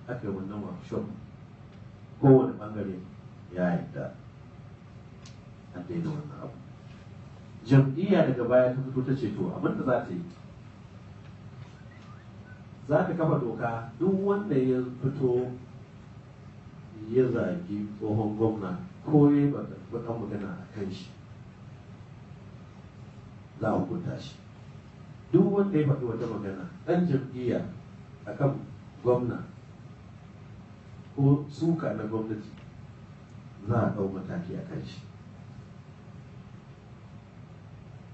Aka yi wannan workshop, kowane bangare ya yadda an daina wannan abu. Jam'iyya daga baya ta fito ta ce to abin da za ta yi, za ta kafa doka, duk wanda ya fito ya zagi tsohon gwamna ko ya yi baƙan magana a kan shi, za a hukunta shi. Duk wanda ya faɗi wata magana ɗan jam'iyya akan gwamna ko suka na gwamnati, za a ɗau mataki a kan shi.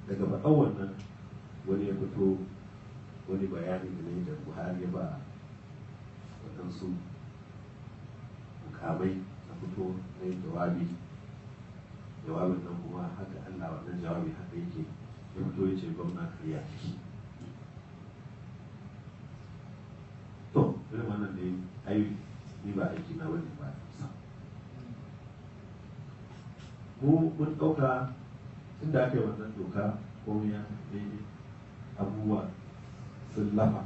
Daga faɗan wannan, wani ya fito wani bayani da na yi da Buhari ya ba waɗansu mukamai, na fito na yi jawabi. Jawabin nan kuma haka Allah, wannan jawabi haka yake. Ya fito ya ce gwamna karya ciki. To irin wannan dai ai ni ba aiki na bane ba. Mu mun ɗauka tun da aka yi wannan doka komai ya tafi daidai, abubuwa sun lafa.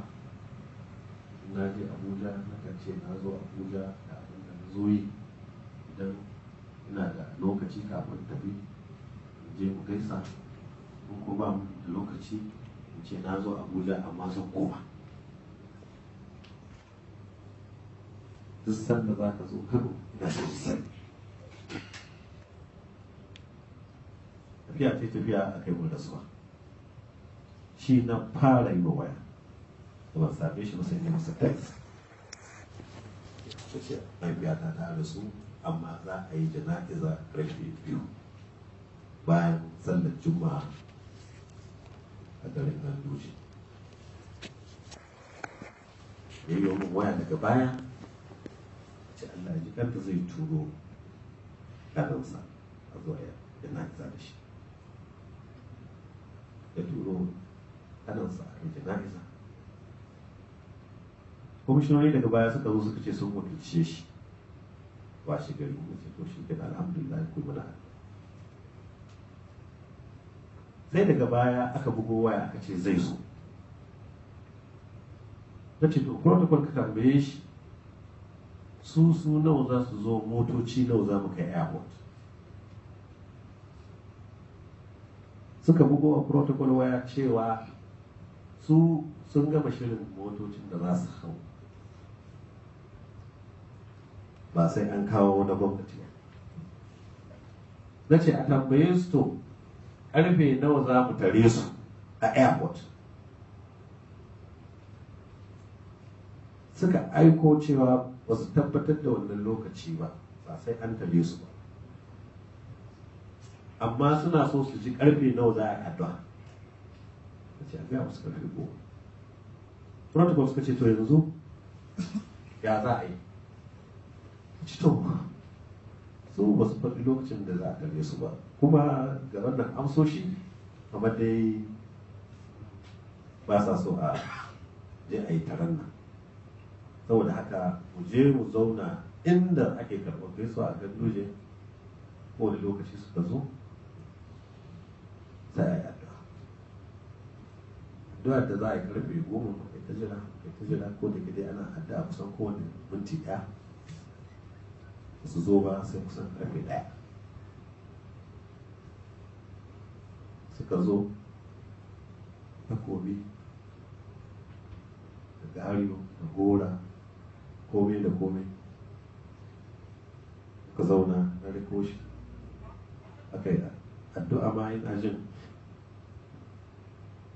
Na je Abuja, na kan ce na zo Abuja da abin da na zo yi. Idan ina da lokaci kafin tafi, in je mu gaisa. In ko ba mu da lokaci, in ce na zo Abuja amma zan koma. Duk sanda za ka zo Kano, ina so su sani. Tafiya ta tafiya, a kai mun rasuwa. Shi na fara yi wa waya, da ban same shi ba sai ne masa text, ta ce mahaifiyata ta rasu, amma za a yi jana'iza karfe 2 bayan sallar Juma'a a garin Ganduje. Ya yi min waya daga baya, ce Allah ya ji kanta, zai turo ɗansa a zuwa jana'iza da shi. Ya turo ɗansa a kai jana'iza. Kwamishinoni daga baya suka zo suka ce sun wakilce shi. Washe gari na ce to shi kenan, alhamdulillah, ku mana. Sai daga baya aka bugo waya aka ce zai zo. Na ce to protocol ka tambaye shi su su nawa za su zo, motoci nawa za mu kai airport. Suka bugo a protocol waya cewa su sun gama shirin motocin da za su hau, ba sai an kawo na gwamnati ba. Na ce a tambaye su to karfe nawa za mu tare su a airport. Suka aiko cewa ba su tabbatar da wannan lokaci ba, ba sai an tare su ba, amma suna so su ji karfe nawa za a yi addu'a. Na ce a gaya musu karfe 10. Protocol suka ce to yanzu ya za a yi? Ci to su ba su faɗi lokacin da za a tare su ba, kuma ga wannan amsoshi kamar dai ba sa so a je a yi taron nan. Saboda haka mu je mu zauna inda ake karɓar gaisuwa a Ganduje, kowane lokaci suka zo sai a yi addu'a. Addu'a da za a yi karfe 10, kai ta jira, kai ta jira, ko da dai ana addu'a kusan kowane minti ɗaya. Ba su zo ba sai kusan karfe 1 suka zo, takobi da gariyo da gora, komai da komai. Suka zauna, na riko shi, aka yi addu'a. Ma ina jin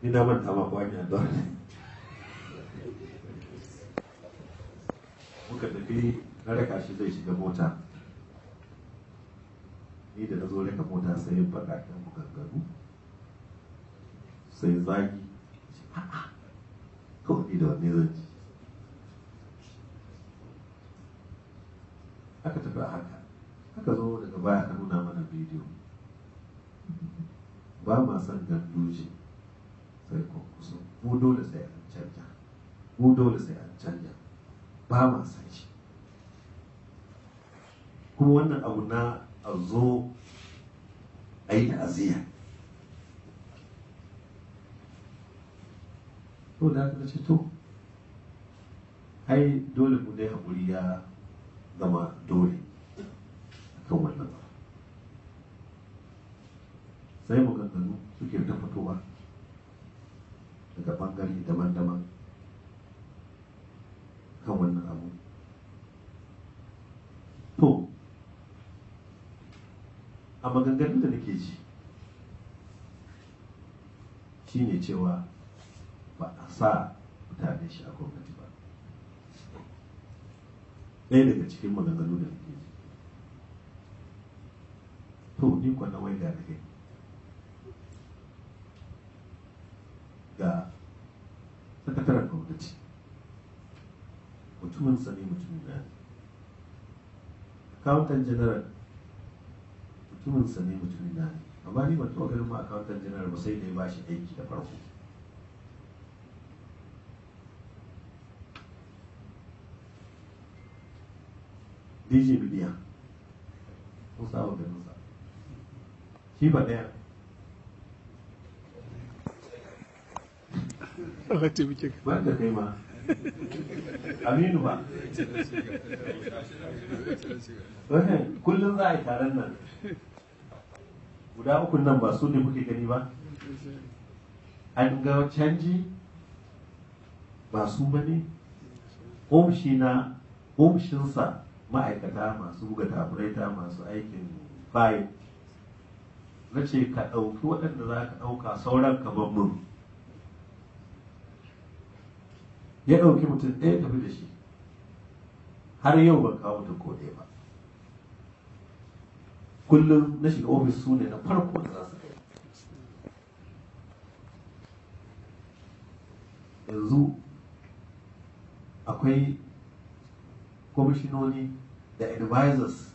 ni na manta ma ko an yi addu'a ne. Muka tafi, na raka shi zai shiga mota. Ni da na zo raka mota, sai baƙaƙen maganganu, sai zagi. A'a, kawai ni da wanne zan ji? Aka tafi a haka. Aka zo daga baya aka nuna mana bidiyo, ba ma son Ganduje sai Kwankwaso, mu dole sai an canja, mu dole sai an canja, ba ma san shi. Kuma wannan abu na a zo a yi ta'aziyya, to da aka ce to Ai dole mu dai haƙuri ya zama dole akan wannan. Sai maganganu suke ta fitowa daga ɓangare daban-daban kan wannan abu. To, a maganganun da nake ji shine cewa ba a sa mutane shi a gwamnati ba. Ɗaya daga cikin maganganu da nake ji. To, ni kuwa na waiga da kai ga sakataren gwamnati, mutumin sa ne, mutumin na ne. Accountant general mutumin sa ne, mutumin na ne. Amma ni ban taɓa ganin ma accountant general ba sai da ya ba shi aiki da farko. DJ Media, kun saba ganin sa, shi ba ɗaya. Allah taimake ka. Ban da kai ma Aminu ba. Wannan kullum za a yi taron nan guda ukun nan ba su ne kuke gani ba. An ga canji, ba su ba ne. Ofishina, ofishinsa, ma'aikata masu buga tafuraita, masu aikin fayil, na ce ka ɗauki waɗanda za ka ɗauka, sauran ka ban mun. Ya ɗauki mutum ɗaya tafi da shi. Har yau ban kawo mutum ko ɗaya ba. Kullum na shiga ofis su ne na farko da za su kai. Yanzu akwai kwamishinoni da advisors.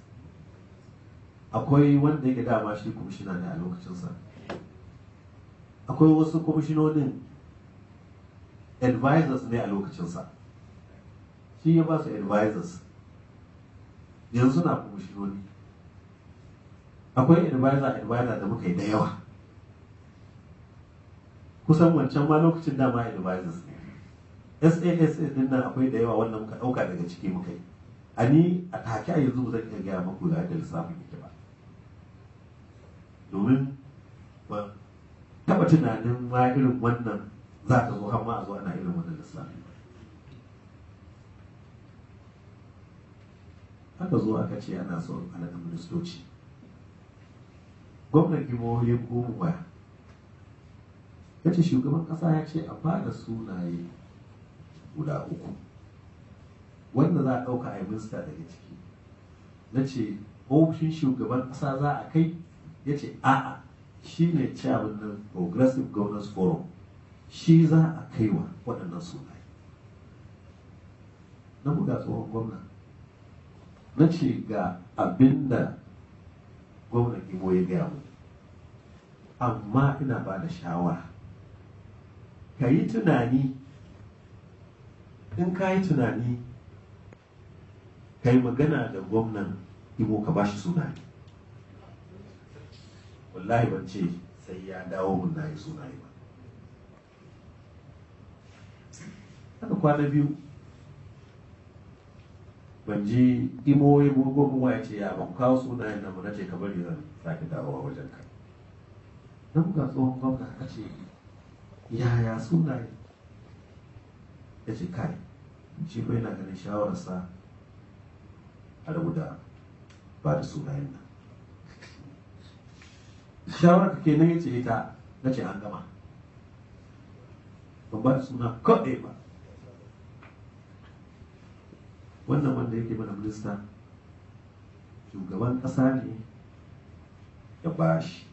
Akwai wanda yake dama shi kwamishina ne a lokacinsa. Akwai wasu kwamishinonin advisors ne a lokacinsa, shi ya ba su advisors, yanzu na kwamishinoni. Akwai advisor da muka yi da yawa. Kusan wancan ma lokacin dama advisors ne. SASA din nan akwai da yawa wanda muka ɗauka daga ciki muka yi. A ni a take a yanzu ba zan iya gaya muku ga yadda lissafin yake ba, domin ba taɓa tunanin ma irin wannan za ta zo har ma a zo ana irin wannan lissafi ba. Aka zo aka ce ana son a naɗa ministoci. Gwamnan Imo ya bugo mu waya, ya ce shugaban ƙasa ya ce a ba da sunaye guda uku wanda za a ɗauka a yi minista daga ciki. Na ce ofishin shugaban ƙasa za a kai? Ya ce a'a, shi ne chairman na Progressive Governance Forum, shi za a kai wa waɗannan sunaye. Na buga tsohon gwamna, na ce ga abin da gwamnan Imo ya gaya mu, amma ina ba da shawara ka yi tunani. In ka yi tunani, ka yi magana da gwamnan Imo, ka ba shi sunaye. Wallahi ban ce sai ya dawo mun na yi sunaye ba. Haka kwana biyu ban ji Imo ya bugo mun waya ce ya ban kawo sunayen nan ba. Na ce ka bari zan sake dawowa wajen ka. Na buga tsohon gwamna, aka ce yaya sunaye? Ya ce kai, shi fa yana ganin shawararsa a rabu da ba da sunayen nan. Shawarar ka kenan? Ya ce ita. Na ce an gama, ban ba da suna ko ɗaya ba. Wannan wanda yake mana minista, shugaban ƙasa ne ya bashi,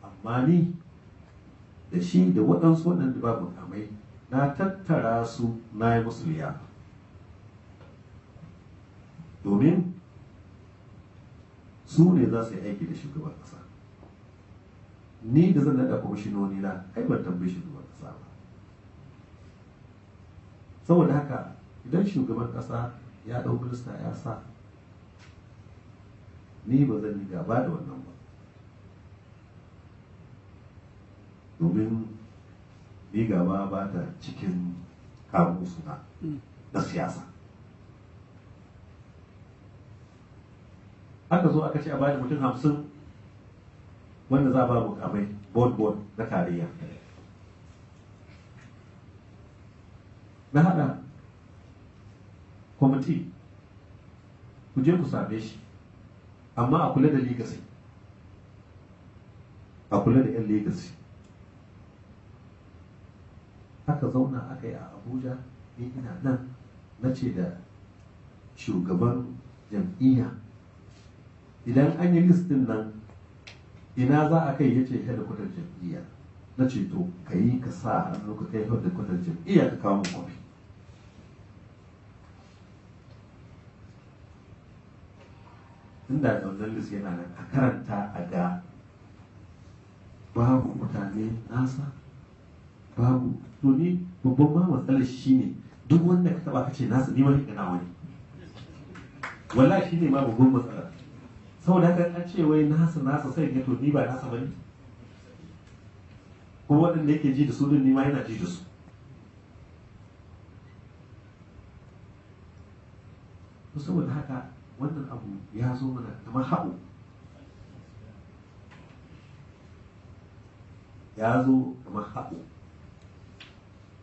amma ni da shi da waɗansu waɗanda ba mukamai na tattara su na yi musu liyafa, domin su ne za su yi aiki da shugaban ƙasa. Ni da zan naɗa kwamishinoni na, ai ban tambayi shugaban ƙasa ba. Saboda haka idan shugaban ƙasa ya ɗau minista ya sa, ni ba zan yi gaba da wannan ba, domin ni gaba ba ta cikin kawo suna na siyasa. Aka zo aka ce a bani mutum 50 wanda za a ba mukamai board board na tarayya. Na haɗa kwamiti, ku je ku same shi, amma a kula da legacy, a kula da 'yan legacy. Aka zauna aka yi a Abuja, ni ina nan, na ce da shugaban jam'iyya, idan an yi list din nan ina za a kai? Ya ce hedikwatar jam'iyya. Na ce to ka yi ka sa hannu ka kai hedikwatar jam'iyya ka kawo min kwafi. Inda da wannan list yana nan a karanta a ga babu mutane nasa, babu. To ni babban ma matsalar shi ne duk wanda ka taba ka ce nasa, ni ma ni na wani, wallahi shi ne ma babban matsalar. Saboda haka an ce wai nasa nasa, sai ga to ni ba nasa bane, kuma waɗanda yake ji da su din ni ma yana ji da su. To saboda haka wannan abu ya zo mana kamar haɓo, ya zo kamar haɓo.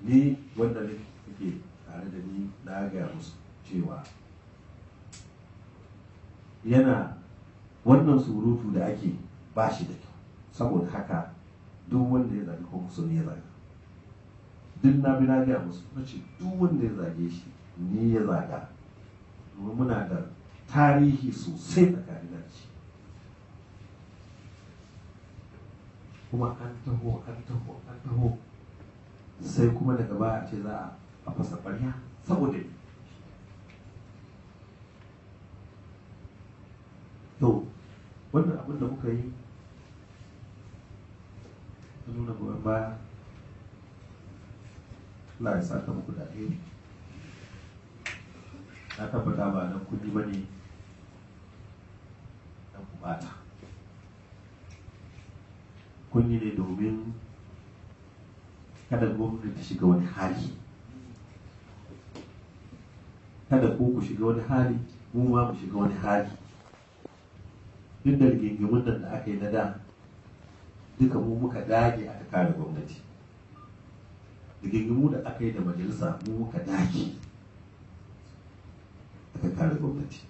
Ni wanda nake tare da ni na gaya musu cewa yana wannan surutu da ake ba shi da kyau. Saboda haka duk wanda ya zagi Kwankwaso ne ya zaga. Duk na bi na gaya musu, na ce duk wanda ya zage shi ni ya zaga, domin muna da tarihi sosai tsakanin da shi. Kuma an taho an taho an taho, sai kuma daga baya ce za a fasa ƙwarya saboda ni. To wannan abin da muka yi ta nuna goyon baya, Allah ya saka muku da alheri. Na tabbata ba nan kun yi bane dan ku bata, kun yi ne domin kada gwamnati ta shiga wani hali, kada ku ku shiga wani hali, mu ma mu shiga wani hali. Duk da rigingimun nan da aka yi na da, duka mu muka dage aka kare gwamnati. Rigingimu da aka yi da majalisa, mu muka dage aka kare gwamnati.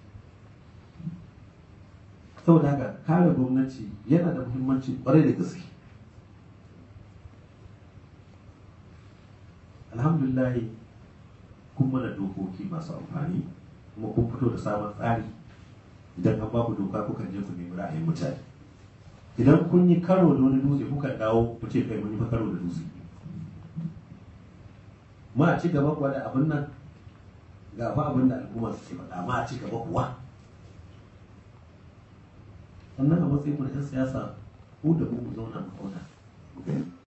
Saboda haka kare gwamnati yana da muhimmanci kwarai da gaske. Alhamdulillah, kun mana dokoki masu amfani, kuma kun fito da sabon tsari. Idan an ba ku doka, kukan je ku nemi ra'ayin mutane. Idan kun yi karo da wani dutse, kukan dawo ku ce kai mun yi fa karo da dutse, ma ci gaba kuwa da abin nan, ga fa abin da al'umma suke faɗa, ma ci gaba kuwa. Sannan a matsayin mu na 'yan siyasa, ku da mu mu zauna mu auna mu gani.